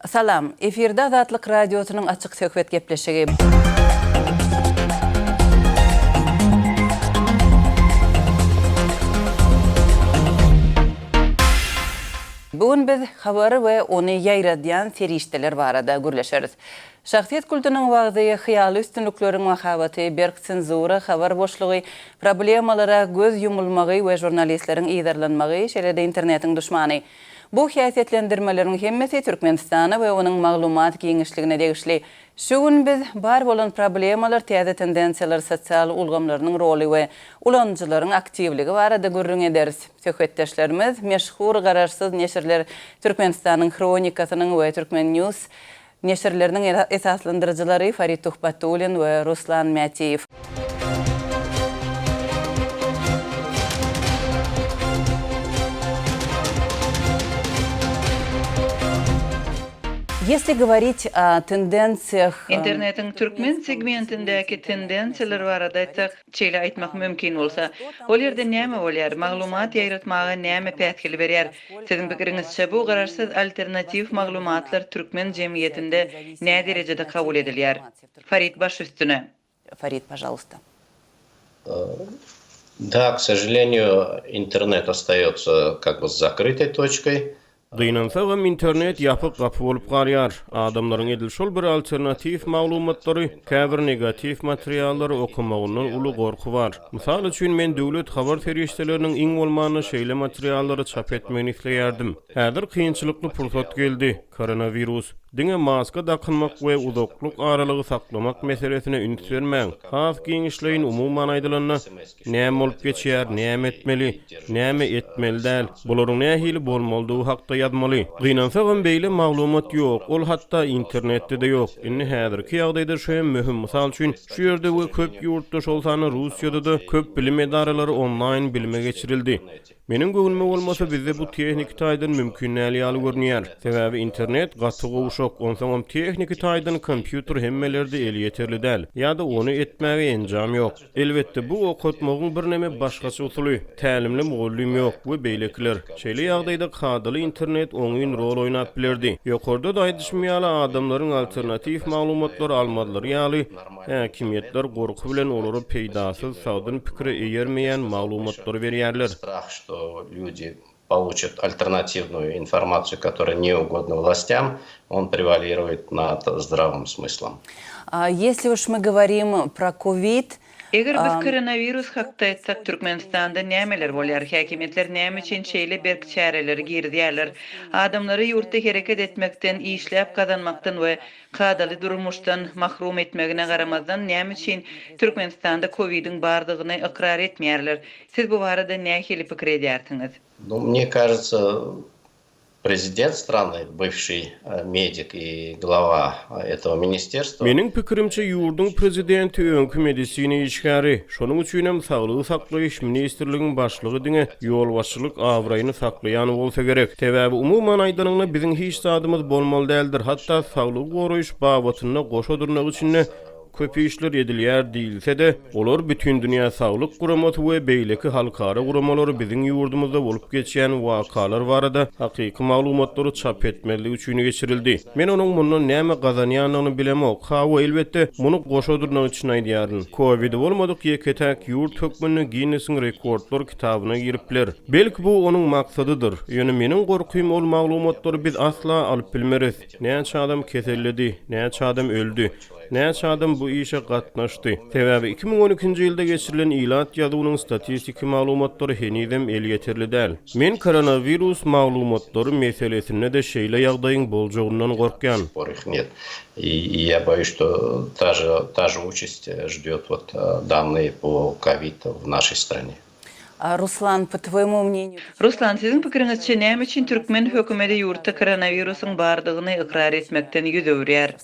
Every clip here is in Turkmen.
Salam, efirde Azatlyk Radiosynyň Açyk söhbet gepleşigi. Bu gün biz habar we ony ýaýradýan serişdeler barada gürleşeris. Şahsyýet kultunyň wagzy, hyýaly üstünlikleriň mahabaty, berk senzura, habar boşlugy, problemalara göz ýumulmagy we žurnalistleriň yzarlanmagy, şeýle-de internetiň duşmany. Bu häsiýetlendirmeleriň hemmesi Türkmenistana we onuň maglumat giňişligine degişli. Şu gün biz bar bolan problemalar, täze tendensiýalar, sosial ulgamlarynyň roly we ulanyjylaryň aktiwligi barada gürrüň ederis. Söhbetdeşlerimiz meşhur garaşsyz neşirler Türkmenistanyň Hronikasynyň we Turkmen News neşirleriniň esaslandyryjylary Farid Tuhbatullin we Ruslan Mätiýew. Ýesli goworit o tendensiýah. Internetiň türkmen segmentindäki tendensiýalar barada aýtsak, şeýle aýtmak mümkin bolsa, ol ýerde näme bolýar, maglumat ýaýratmaga näme päsgel berýär? Siziň pikiriňizçe, bu garaşsyz alternatiw maglumatlar türkmen jemgyýetinde näderejede kabul edilýär? Farid, baş üstüne. Farid, pažalusta. Da, k sožaleniýu, internet ostaýotsa kak by zakrytoý toçkoý. Gynansagam, internet ýapyk gapy bolup galýar. Adamlaryň edil şol bir alternatiw maglumatlary, käbir negatiw materiallary okamagyndan uly gorky bar. Mysal üçin, men döwlet habar serişdeleriniň iň bolmanda şeýle materiallary çap etmegini isleýärdim. Häzir kynçylykly pursat geldi. Koronawirus. Diňe maska dakynmak we uzaklyk aralygy saklamak meselesine üns bermäň. Has giňişleýin, umuman aýdylanda, näme bolup geçýär, näme etmeli, näme etmeli däl, bularyň nähili bolmalydygy hakda ýazmaly. Gynansagam beýle maglumat ýok, ol hatda internetde-de ýok. Indi häzirki ýagdaýda şu hem möhüm, mysal üçin, şu ýerde we köp ýurtda, şol sanda Russiýada-da köp bilim edaralary onlaýn bilime geçirildi. Meniň göwnüme bolmasa bizde bu tehniki taýdan mümkin däl ýaly görünýär. Sebäbi internet gaty gowşak, onsoňam tehniki taýdan kompýuter hemmelerde elýeterli däl, ýa-da ony etmäge enjam ýok. Elbetde bu okatmagyň birneme başgaça usuly, tälimli mugallym ýok we beýlekiler. Şeýle ýagdaýda kadaly internet oňyn rol oýnap bilerdi. Ýokarda-da aýdyşym ýaly adamlaryň alternatiw maglumatlary almazlary ýaly, Häkimiýetler gorky bilen olara peýdasyz, sagdyn pikire eýermeýän maglumatlary berýärler. Strah, što ljudi получат альтернативную информацию, которая не угодна властям, он превалирует над здравым смыслом. Если уж мы говорим про ковид, Eger biz koronawirus hakda aýtsak, Türkmenistanda nämeler bolýar? Häkimiýetler näme üçin şeýle berk çäreleri girizýärler? Adamlary ýurtda hereket etmekden, işläp gazanmakdan we kadaly durmuşdan mahrum etmegine garamazdan näme üçin Türkmenistanda kowidiň bardygyny ykrar etmeýärler? Siz bu barada nähili pikir edýärsiňiz? Nu, mne кажется, prezident strany, bywşiý medik i glava этого ministerstva. Meniň pikirimçe, ýurduň prezidenti öňki medisina işgäri, şonuň üçinem saglygy saklaýyş ministrligiň başlygy diňe ýolbaşçylyk abraýyny saklaýan bolsa gerek. Sebäbi umuman aýdanyňda biziň hiç zadymyz bolmaly däldir, hatda saglygy goraýyş babatynda goşa dyrnak içinde köp işler edilýär diýilse-de, olar Bütindünýä saglyk guramasy we beýleki halkara guramalary biziň ýurdumyzda bolup geçýän wakalar barada hakyky maglumatlary çap etmezlik üçin geçirildi. Men onuň mundan näme gazanýandygyny bilemok. Hawa, elbetde, muny goşa dyrnak içinde aýdýaryn. Kowidi bolmadyk ýeke-täk ýurt hökmünde Ginnesiň rekordlar kitabyna girip biler. Belki bu onuň maksadydyr. Ýöne meniň gorkym ol maglumatlary biz asla alyp bilmeris. Näçe adam keselledi, näçe adam öldi, näçe adam bu işe gatnaşdy. Sebäbi 2012-nji ýylda geçirilen ilat ýazuwynyň statistiki maglumatlary henizem elýeterli däl. Men koronawirus maglumatlary meselesinde-de şeýle ýagdaýyň boljagyndan gorkýan. И я боюсь, что та же, та же участь ждет вот данные по ковид в нашей стране. Ruslan, po twoýemu mneniýu. Ruslan, siziň pikiriňizçe näme üçin türkmen hökümedi ýurtda koronawirusyň bardygyny ykrar etmekden ýüz öwürýär?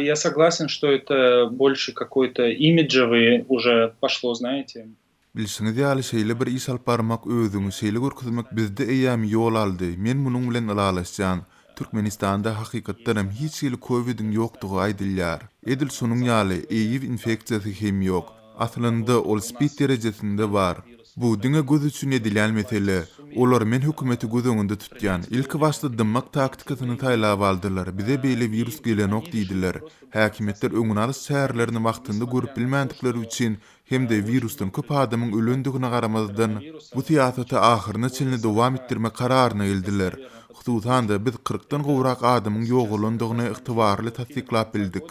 Я согласен, что это больше какой-то имиджевый уже пошло, знаете. Bilşiňiz ýaly şeýle bir iş alyp barmak özüňi şeýle görkezmek bizde eýýäm ýol aldy men munuň bilen ylalaşýan. Türkmenistanda hakykatdanam hiç hili kowidiň ýokdugy aýdylýar. Edil şonuň ýaly AIW infeksiýasy hem ýok. Aslynda ol spid derejesinde bar. Bu diňe göz üçin edilýän mesele. Olar men hökümeti göz öňünde tutýan. Ilki başda dymmak taktikasyny saýlap aldylar, bize beýle wirus gelenok diýdiler. Häkimiýetler öňüni alyş çärelerini wagtynda görüp bilmändikleri üçin hem-de wirusdan köp adamyň ölendigine garamazdan, bu syýasaty ahyryna çenli dowam etdirmek kararyna geldiler. Hususan-da, biz kyrkdan gowrak adamyň ýogalandygyny ygtybarly tassyklap bildik.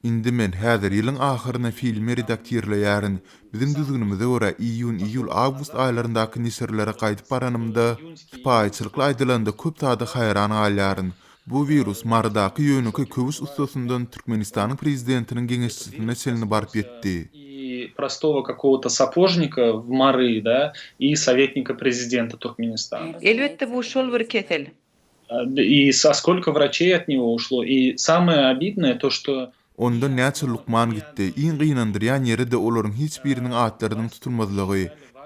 Indi men häzir ýylyň ahyryna filmi redaktirleýärin. Biziň düzgünimize görä, iýun, iýul, awgust aýlaryndaky neşirlere gaýdyp baranymda, sypaýyçylykly aýdylanda köp zada haýran galýaryn. Bu wirus Marydaky ýönekeý köwüş ussasyndan Türkmenistanyň prezidentiniň geňeşçisine çenli baryp ýetdi. I prostogo kakogo-to sapožnika w Mary, da, i sovetnika prezidenta Turkmenistana. Elbetde, bu şol bir kesel. I a skolko wraçeý ot nego uşlo, i samoe obidnoe to, şto. Ondan näçe lukman gitdi. Iň gynandyrýan ýeri-de olaryň hiç biriniň atlarynyň tutulmazlygy,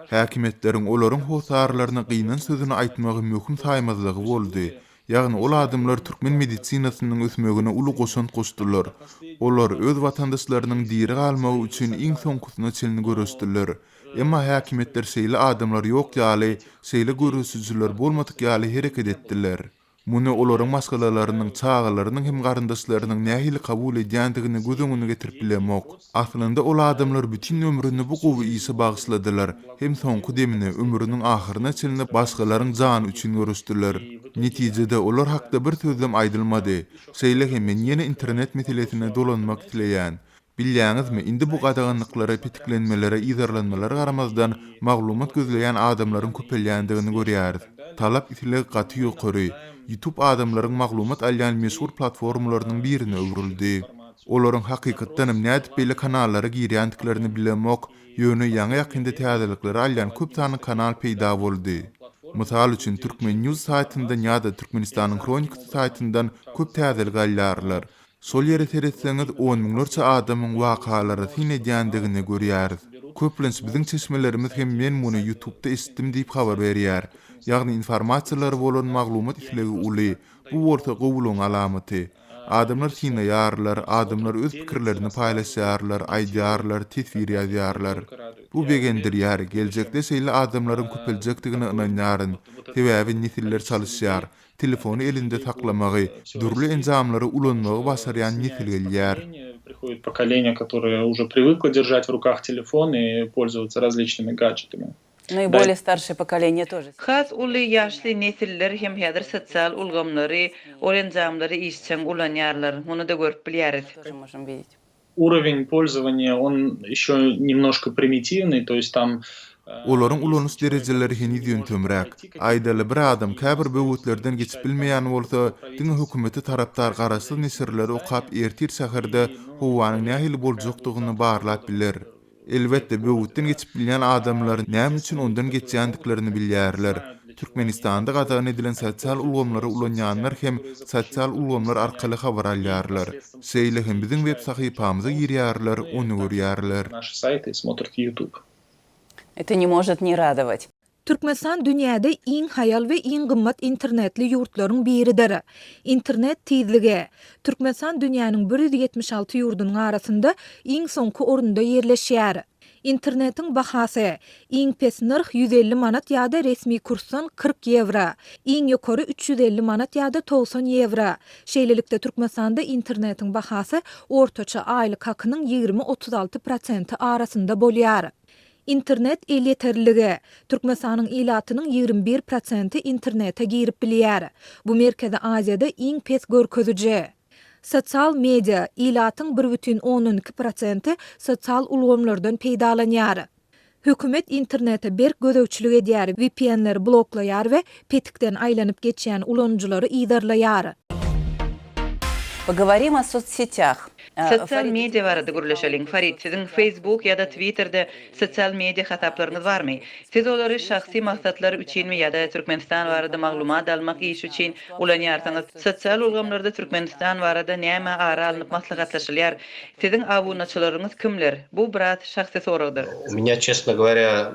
häkimiýetleriň olaryň hossarlaryna gynanç sözüni aýtmagy möhüm saýmazlygy boldy. Ýagny ol adamlar türkmen medisinasynyň ösmegine uly goşant goşdular. Olar öz watandaşlarynyň diri galmagy üçin iň soňkusyna çenli göreşdiler. Emma häkimiýetler şeýle adamlar ýok ýaly, şeýle göreşijiler bolmadyk ýaly hereket etdiler. Muny olaryň maşgalalarynyň, çagalarynyň hem garyndaşlarynyň nähili kabul edýändigini göz öňüne getirip bilemok. Aslynda ol adamlar bütin ömrüni bu gowy işe bagyşladylar hem soňky demine, ömrüniň ahyryna çenli başgalaryň jany üçin göreşdiler. Netijede olar hakda bir sözem aýdylmady. Şeýle hem men ýene internet meselesine dolanmak isleýän. Bilýäňizmi, indi bu gadaganlyklara, petiklenmelere, yzarlanmalara garamazdan, maglumat gözleýän adamlaryň köpelýändigini görýäris. Talap-isleg gaty ýokary. YouTube adamlaryň maglumat alýan meşhur platformalarynyň birine öwrüldi. Olaryň hakykatdanam nädip beýle kanallara girýändiklerini bilemok, ýöne ýaňy-ýakynda täzelikleri alýan köp sanly kanal peýda boldy. Mysal üçin, Turkmen News saýtyndan ýa-da Türkmenistanyň Hronikasy saýtyndan köp täzelik alýarlar. Şol ýere seretseňiz, on müňlerçe adamyň wakalara syn edýändigini görýäris. Köplenç biziň çeşmelerimiz hem men muny ýutubda eşitdim diýip habar berýär. Ýagny informasiýalara bolan maglumat islegi uly, bu bolsa gowulygyň alamaty. Adamlar synaýarlar, adamlar öz pikirlerini paýlaşýarlar, aýdýarlar, teswir ýazýarlar. Bu begendirýär, geljekde şeýle adamlaryň köpeljekdigine ynanýaryn. Sebäbi nesiller çalyşýar. Telefony elinde saklamagy, dürli enjamlary ulanmagy başarýan nesil gelýär. Prihodit pokoleniýe, kotoroe uje priwyklo deržat w rukah telefon i polzowatsa razliçnymi gadžetami. Nu i bolее starşee pokoleniýe tože. Has uly ýaşly nesiller hem häzir sosial ulgamlary, ol enjamlary işjeň ulanýarlar. Muny-da görüp bilýäris. Тоже можем видеть. Urowen polzowaniýa on ýeşe nemnožko primitiwnyý, to ýest tam. Olaryň ulanyş derejeleri heniz ýöntemräk. Aýdaly, bir adam käbir böwetlerden geçip bilmeýän bolsa, diňe hökümete tarapdar garaşsyz neşirleri okap ertir şäherde howanyň nähili boljakdygyny barlap biler. Elbetde, böwetden geçip bilýän adamlar näme üçin ondan geçýändiklerini bilýärler. Türkmenistanda gadagan edilen sosial ulgamlary ulanýanlar hem sosial ulgamlar arkaly habar alýarlar. Şeýle hem biziň web sahypamyza girýärler, ony görýärler. Это не может не радовать. Türkmenistan dünýäde iň haýal we iň gymmat internetli ýurtlaryň biridir. Internet tizligi. Türkmenistan dünýäniň 176 ýurdunyň arasynda iň soňky orunda ýerleşýär. Internetiň bahasy. Iň pes nyrh 150 manat ýa-da resmi kursdan 40 ýewro. Iň ýokary 350 manat ýa-da 90 ýewro. Şeýlelikde, Türkmenistanda internetiň bahasy ortaça aýlyk hakynyň 20-36 prosenti arasynda bolýar. Internet elýeterliligi. Türkmenistanyň ilatynyň 21 prosenti internete girip bilýär. Bu Merkezi Aziýada iň pes görkeziji. Sosial media. Ilatyň bir bütin ondan iki prosenti sosial ulgamlardan peýdalanýar. Hökümet internete berk gözegçilik edýär, VPN-leri bloklaýar we petikden aýlanyp geçýän ulanyjylary yzarlaýar. Pogoworim o sossetýah. Sosial media barada gürleşeliň. Farid, siziň Facebook ýa-da Twitterde sosial media hasaplaryňyz barmy? Siz olary şahsy maksatlar üçinmi ýa-da Türkmenistan barada maglumat almak işi üçin ulanýarsyňyz? Sosial ulgamlarda Türkmenistan barada näme ara alnyp maslahatlaşylýar? Siziň abunaçylaryňyz kimler? Bu biraz şahsy soragdyr. U menýa, çestno goworýa.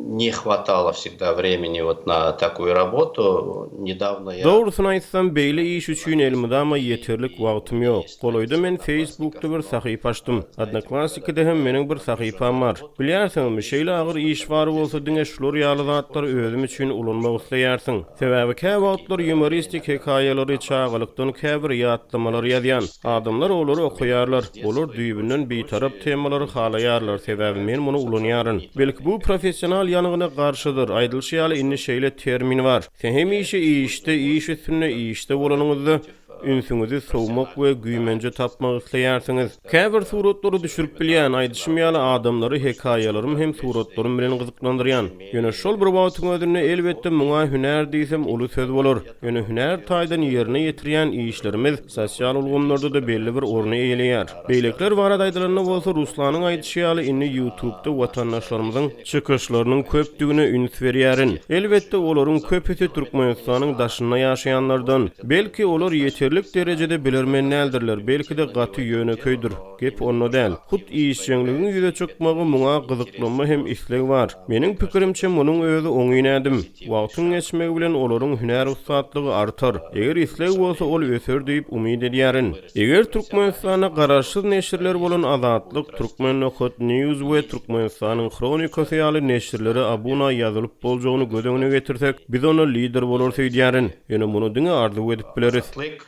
Не хватало всегда времени вот на такую работу. Недавно я. Dogrusyny aýtsam, beýle iş üçin elmydama ýeterlik wagtym ýok. Golaýda men Facebookda bir sahypa açdym. Odnoklassnikide hem meniň bir sahypam bar. Bilýärsiňizmi, şeýle agyr iş bar bolsa diňe şular ýaly zatlary özüm üçin ulanmak isleýärsiň. Sebäbi käwagtlar ýumoristik hekaýalary, çagalykdan käbir ýatlamalary ýazýan. Adamlar olary okaýarlar. Olar düýbünden bitarap temalary halaýarlar, sebäbi men muny ulanýaryn. Belki bu professional ýangyna garşydyr, aýdylyşy ýaly indi şeýle termin bar. Sen hemişe işde, iş üstünde, işde bolanyňyzda ünsüňizi sowmak we güýmenje tapmak isleýärsiňiz. Käbir suratlary düşürip bilýän, aýdyşym ýaly adamlary hekaýalarym hem suratlarym bilen gyzyklandyrýan. Ýöne şol bir wagtyň özünde elbetde muňa hünär diýsem uly söz bolar. Ýöne hünär taýdan ýerine ýetirýän işlerimiz sosial ulgamlarda-da belli bir orny eýeleýär. Beýlekiler barada aýdylanda bolsa Ruslanyň aýdyşy ýaly indi ýutubda watandaşlarymyzyň çykyşlarynyň köpdügine üns berýärin. Elbetde olaryň köpüsi Türkmenistanyň daşynda ýaşaýanlardan. Belki olar ýeterlik derejede bilermen däldirler, belki-de gaty ýönekeýdir. Gep onda däl. Hut işjeňligiň ýüze çykmagy muňa gyzyklanma hem isleg bar. Meniň pikirimçe munuň özi oňyn ädim. Wagtyň geçmegi bilen olaryň hünär ussatlygy artar. Eger isleg bolsa ol öser diýip umyt edýärin. Eger Türkmenistanda garaşsyz neşirler bolan Azatlyk, Türkmen Nokat News we Türkmenistanyň Hronikasy ýaly neşirlere abuna ýazylyp boljagyny göz öňüne getirsek, biz onda lider bolarys öýdýärin. Ýöne muny diňe arzuw edip bileris. Azatlyk,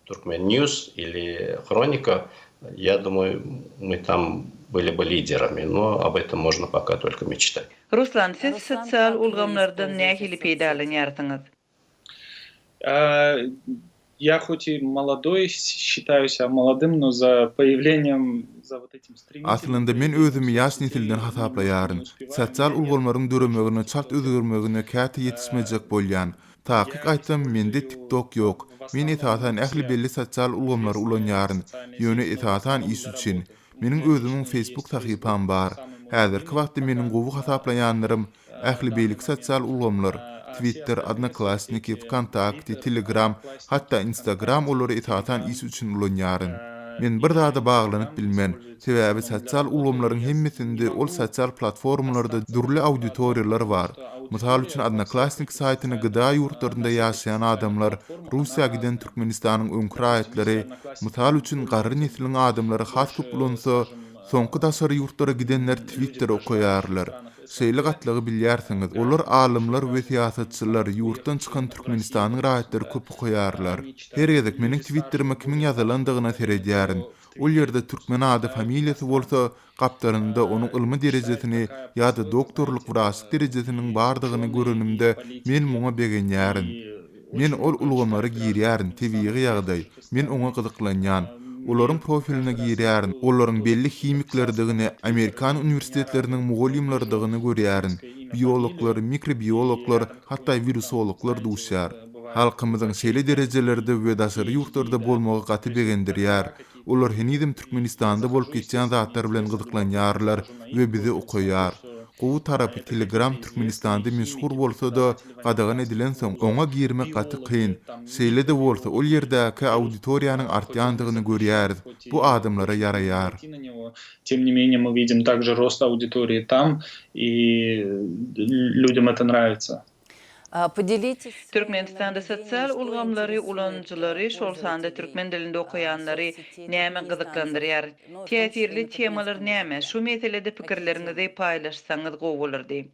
Turkmen News ili Hronika, ya dumаю, мы tam были бы liderami, no ob etom można poka tolko meçtat. Ruslan, siz sosial ulgamlardan nähili peýdalanýarsyňyz? Ya hot i molodoý, şçitaýu sebýa molodym, no za poýawleniýem, za wot etim stremitelnym. Aslynda men özümi ýaş nesilden hasaplaýaryn. Sosial ulgamlaryň döremegine, çalt özgermegine käte ýetişmejek bolýan. Takyk aýtsam, mende TikTok ýok. Men esasan ähli belli sosial ulgamlary ulanýaryn. Ýöne esasan iş üçin. Meniň özümiň Facebook sahypam bar. Häzirki wagtda meniň gowy hasaplaýanlarym ähli beýleki sosial ulgamlar, Twitter, Odnoklassniki, Wkontakte, Telegram, hatda Instagram olary esasan iş üçin ulanýaryn. Men bir zada baglanyp bilmen. Sebäbi sosial ulgamlaryň hemmesinde ol sosial platformalarda dürli auditoriýalar bar. Mysal üçin Odnoklassniki saýtyny GDA ýurtlarynda ýaşaýan adamlar, Russiýa giden Türkmenistanyň öňki raýatlary, mysal üçin garry nesliň adamlary has köp ulansa, soňky daşary ýurtlara gidenler Twitteri okaýarlar. Şeýle gatlagy bilýärsiňiz, olar alymlar we syýasatçylar, ýurtdan çykan Türkmenistanyň raýatlary köp okaýarlar. Her gezek meniň Twitterime kimiň ýazylandygyna seredýärin. Ol ýerde türkmen ady familiýasy bolsa, gapdalynda onuň ylmy derejesini ýa-da doktorlyk wraçlyk derejesiniň bardygyny görenimde men muňa begenýärin. Men ol ulgamlara girýärin, tebigy ýagdaý, men oňa gyzyklanýan. Olaryň profiline girýärin, olaryň belli himiklerdigini, amerikan uniwersitetleriniň mugallymlarydygyny görýärin, biologlar, mikrobiologlar, hatda wirusologlar duşýar. Halkymyzyň şeýle derejelerde we daşary ýurtlarda bolmagy gaty begendirýär. Olar henizem Türkmenistanda bolup geçýän zatlar bilen gyzyklanýarlar we bizi okaýar. Gowy tarapy Telegram Türkmenistanda meşhur bolsa-da gadagan edilensoň oňa girmek gaty kyn. Şeýle-de bolsa ol ýerdäki auditoriýanyň artýandygyny görýäris. Bu adamlara ýaraýar. Тем не менее мы видим также рост аудитории там и людям это нравится. Türkmenistanda sosial ulgamlary ulanyjylary, şol sanda türkmen dilinde okaýanlary näme gyzyklandyrýar? Täsirli temalar näme? Şu meselede pikirleriňizi paýlaşsaňyz gowy bolardy.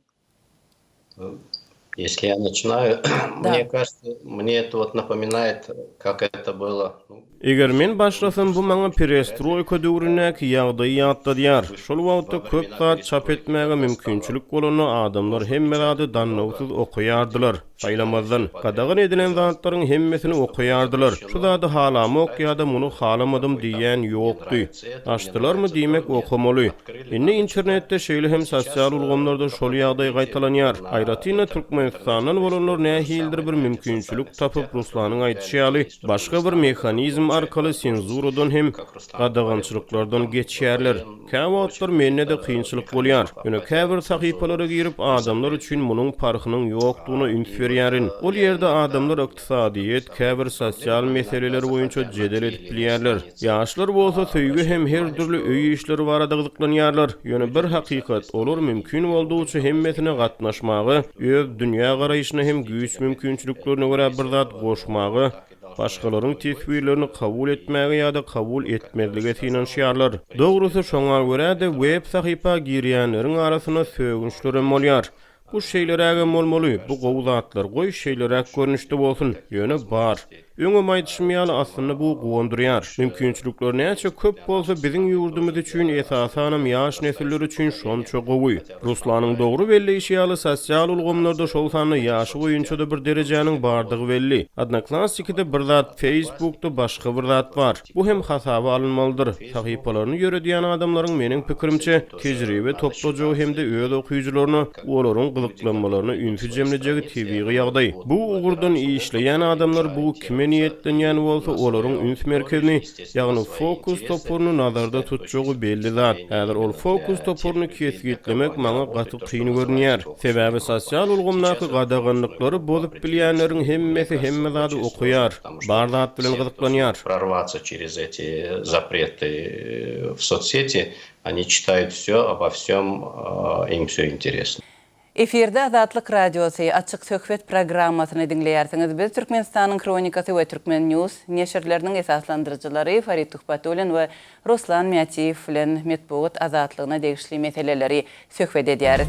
Если я начинаю, мне кажется, мне это вот напоминает, как это было. Eger men başlasam, bu maňa perestroýka döwründäki ýagdaýy ýatladýar. Şol wagtda köp zat çap etmäge mümkinçilik bolanda adamlar hemme zady dannawsyz okaýardylar, saýlamazdan. Gadagan edilen zatlaryň hemmesini okaýardylar. Şu zady halamok ýa-da muny halamadym diýýän ýokdy. Açdylarmy diýmek okamaly. Indi internetde şeýle hem sosial ulgamlarda şol ýagdaý gaýtalanýar. Aýratyn-da Türkmenistandan bolanlar nähilidir bir mümkinçilik tapyp Ruslanyň aýdyşy ýaly başga bir mehanizm arkaly senzuradan hem gadagançylyklardan geçýärler. Käwagtlar mende-de kynçylyk bolýar. Ýöne käbir sahypalara girip adamlar üçin munuň parhynyň ýokdugyna üns berýärin. berýärin. Ol ýerde adamlar ykdysadyýet, käbir sosial meseleler boýunça jedel edip bilýärler. Ýaşlar bolsa söýgi hem her dürli öý işleri barada gyzyklanýarlar. Ýöne bir hakykat, olar mümkin boldugyça hemmesine gatnaşmaga, öz dünýägaraýşyna hem güýç mümkinçiliklerine görä bir zat goşmaga, başgalaryň teswirlerini kabul etmäge ýa-da kabul etmezlige synanyşýarlar. Dogrusy, şoňa görä-de web sahypa girýänleriň arasynda sögünçlerem bolýar. Bu şeýlerägem bolmaly, bu gowy zatlar, goý şeýleräk görnüşde bolsun, ýöne bar. Öňem aýdyşym ýaly, aslynda bu guwandyrýar. Mümkinçilikler näçe köp bolsa, biziň ýurdumyz üçin, esasanam ýaş nesiller üçin şonça gowy. Ruslanyň dogry belleýşi ýaly, sosial ulgamlarda, şol sanda ýaşy boýunça-da bir derejäniň bardygy belli. Odnoklassnikide bir zat, Feýsbukda başga bir zat bar. Bu hem hasaba alynmalydyr. Sahypalaryny ýöredýän adamlaryň, meniň pikirimçe, tejribe toplajagy hem-de öz okyjylaryna, olaryň gyzyklanmalaryna ünsi jemlejegi tebigy ýagdaý. Bu ugurdan işleýän adamlar bu kime niýetlenýän bolsa, olaryň üns merkezini, ýagny fokus toparyny nazarda tutjagy belli zat. Häzir ol fokus toparyny kesgitlemek maňa gaty kyn görünýär. Sebäbi sosial ulgamdaky gadaganlyklary bozup bilýänleriň hemmesi hemme zady okaýar, bar zat bilen gyzyklanýar. Prorwatsa çerez eti zaprety w sotseti, oni çitaýut wsýo, obo wsýom im wsýo interesno. Efirde Azatlyk Radiosy, Açyk söhbet programmasyny diňleýärsiňiz. Biz Türkmenistanyň Hronikasy we Turkmen News neşirleriniň esaslandyryjylary Farid Tuhbatullin we Ruslan Mätiýew bilen metbugat azatlygyna degişli meseleleri söhbet edýäris.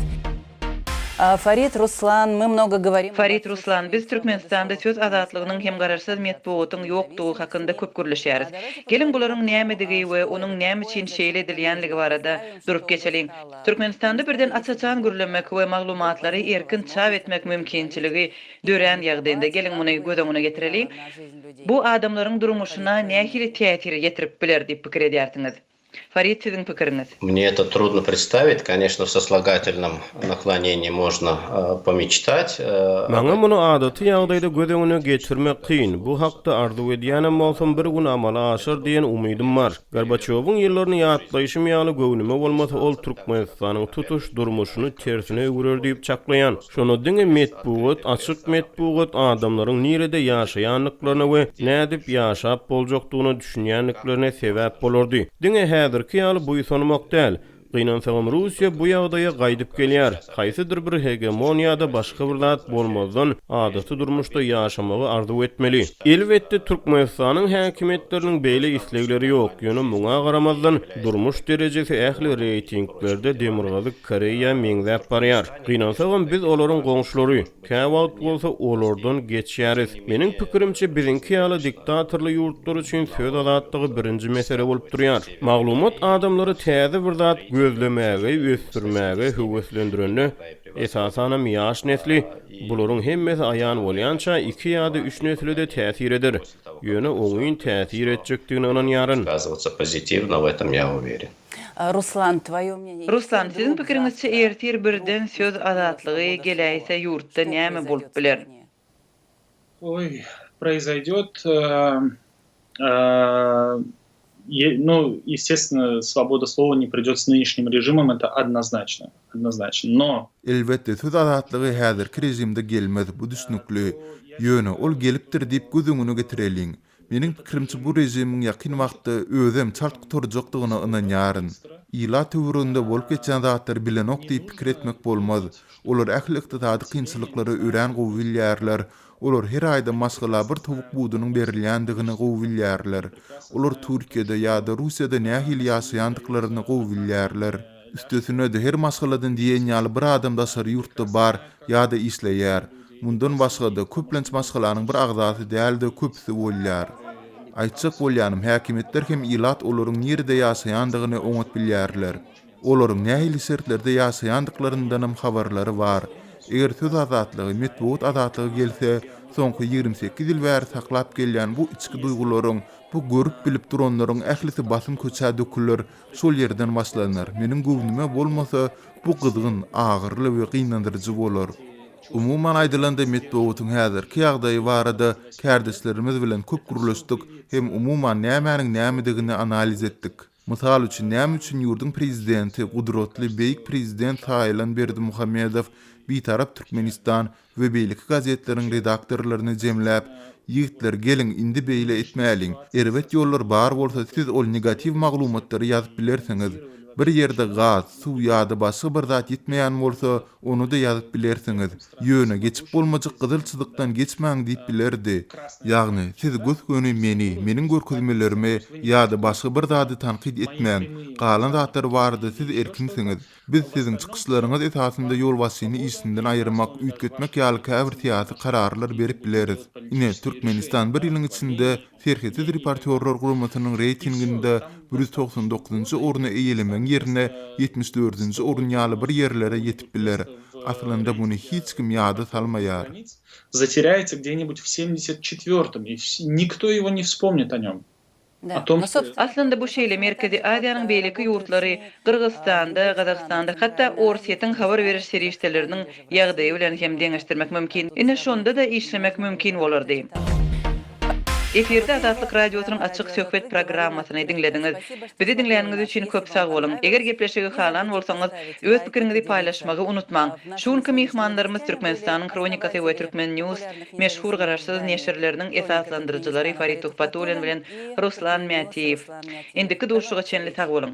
Farid, Ruslan, my mnogo goworim Farid, Ruslan, biz Türkmenistanda söz azatlygynyň hem garaşsyz metbugatyň ýokdugy hakynda köp gürleşýäris. Geliň bularyň nämedigi we onuň näme üçin şeýle edilýänligi barada durup geçeliň. Türkmenistanda birden aç-açan gürlemek we maglumatlary erkin çap etmek mümkinçiligi dörän ýagdaýynda, geliň muny göz öňüne getireliň, bu adamlaryň durmuşyna nähili täsir ýetirip biler diýip pikir edýärsiňiz? Farid, siziň pikiriňiz? Mne eto trudno predstavit, koneçno w soslogatilnom naklonenii možno pomeçtat. Maňa muny adaty ýagdaýda göz öňüne getirmek kyn, bu hakda arzuw edýänem bolsam bir gün amala aşar diýen umydym bar. Gorbaçýowyň ýyllaryny ýatlaýşym ýaly göwnüme bolmasa ol Türkmenistanyň tutuş durmuşyny tersine öwürer diýip çaklaýan. Şonda diňe metbugat, açyk metbugat adamlaryň nirede ýaşaýandyklaryna we nädip ýaşap boljakdygyna düşünýändiklerine sebäp bolardy. Diňe häzirki ýaly buýsanmak däl. Gynansagam Russiýa bu ýagdaýa gaýdyp gelýär. Haýsydyr bir hegemon ýa-da başga bir zat bolmazdan adaty durmuşda ýaşamagy arzuw etmeli. Elbetde Türkmenistanyň häkimiýetleriniň beýle islegleri ýok, ýöne muňa garamazdan durmuş derejesi ähli reýtinglerde Demirgazyk Koreýa meňzäp barýar. Gynansagam biz olaryň goňşulary. Käwagt bolsa olardan geçýäris. Meniň pikirimçe, biziňki ýaly diktatorly ýurtlar üçin söz azatlygy birinji mesele bolup durýar. Maglumat adamlary täze bir zat gözlemäge, ösdürmäge höweslendirende, esasanam ýaş nesli, bularyň hemmesi aýan bolýança iki ýa-da üç nesle-de täsir eder. Ýöne oňyn täsir etjekdigine ynanýaryn. Сказываться pozitiwno, w etom ýa uweren. Ruslan, twoýo mneniýe, Ruslan, siziň pikiriňizçe ertir birden söz azatlygy geläýse ýurtda näme bolup biler? Oý, proizoýdýot, nu, естественно, swoboda slowa ne pridýot s nynişnim režimom, eto odnoznaçno, odnoznaçno, no. Elbetde, söz azatlygy häzirki režimde gelmez, bu düşnükli. Ýöne, ol gelipdir diýip göz öňüne getireliň. Meniň pikirimçe bu režimiň ýakyn wagtda özem çalt gutarjakdygyna ynanýaryn. Ilat töwereginde bolup geçýän zatlary bilenok diýip pikir etmek bolmaz. Olar ähli ykdysady kynçylyklary örän gowy bilýärler. Olar her aýda maşgala bir towuk budunyň berilýändigini gowy bilýärler. Olar Türkiýede ýa-da Russiýada nähili ýaşaýandyklaryny gowy bilýärler. Üstesine-de her maşgaladan diýen ýaly bir adam daşary ýurtda bar ýa-da işleýär. Mundan başga-da, köplenç maşgalanyň bir agzasy däl-de, köpüsi bolýar. Aýtjak bolýanym, häkimiýetler hem ilat olaryň nirede ýaşaýandygyny oňat bilýärler. Olaryň nähili şertlerde ýaşaýandyklaryndanam habarlary bar. Eger söz azatlygy, metbugat azatlygy gelse, soňky 28 ýyl bäri saklap gelýän bu içki duýgularyň, bu görüp-bilip duranlaryň ählisi basym köçä döküler, şol ýerden başlanar. Meniň göwnüme bolmasa, bu gyzgyn, agyryly we gynandyryjy bolar. Umuman aýdylanda, metbugatyň häzirki ýagdaýy barada kärdeşlerimiz bilen köp gürleşdik hem umuman nämäniň nämedigini analiz etdik. Mysal üçin, näme üçin ýurduň prezidenti, gudratly, beýik prezident saýylan Berdimuhamedow. Bitarap Türkmenistan we beýleki gazetleriň redaktorlaryny jemläp, Ýigitler, geliň, indi beýle etmäliň. Erbet ýollar bar bolsa, siz ol negatiw maglumatlary ýazyp bilersiňiz. Bir ýerde gaz, suw ýa-da başga bir zat ýetmeýän bolsa, ony-da ýazyp bilersiňiz. Ýöne geçip bolmajak gyzyl çyzykdan geçmäň diýip bilerdi. Ýagny, siz gös-göni meni, meniň görkezmelerimi ýa-da başga bir zady tankyt etmäň, galan zatlar barada siz erkinsiňiz. Biz siziň çykyşlaryňyz esasynda ýolbaşçyny işinden aýyrmak, üýtgetmek ýaly käbir syýasy kararlar berip bileris. Ine, Türkmenistan bir ýylyň içinde Serhetsiz reportýorlar guramasynyň reýtinginde 199-njy orny eýelemegiň ýerine 74-nji orun ýaly bir ýerlere ýetip biler. Aslynda muny hiç kim ýada salmaýar. Затеряется где-нибудь в семьдесят четвертом, и никто его не вспомнит о нем. Aslynda bu şeýle, Merkezi Aziýanyň beýleki ýurtlary, Gyrgyzystanda, Gazagystanda, hatda Orsýetiň habar beriş serişdeleriniň ýagdaýy bilen hem deňeşdirmek mümkin. Ine şonda-da işlemek mümkin bolardy. Efirde Azatlyk Radiosynyň Açyk söhbet programmasyny diňlediňiz. Bizi diňläniňiz üçin köp sag boluň. Eger gepleşigi halan bolsaňyz, öz pikiriňizi paýlaşmagy unutmaň. Şu günki myhmanlarymyz Türkmenistanyň Hronikasy we Turkmen News Meşhur garaşsyz neşirleriniň esaslandyryjylary Farid Tuhbatullin bilen Ruslan Mätiýew. Indiki duşuşyga çenli sag boluň!